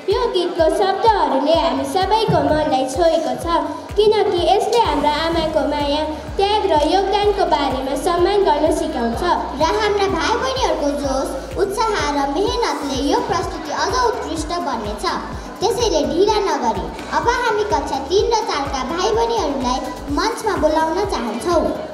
यो गीतको शब्दहरूले हामी सबैको मनलाई छोएको छ किनकि यसले हाम्रा आमाको माया, त्याग र योगदानको बारेमा सम्मान गर्न सिकाउँछ र हाम्रा भाइ बहिनीहरूको जोस, उत्साह र मेहनतले यो प्रस्तुति अझ उत्कृष्ट बन्नेछ। त्यसैले ढिला नगरी अब हामी कक्षा 3 र 4 का भाइ बहिनीहरूलाई मञ्चमा बोलाउन चाहन्छौँ।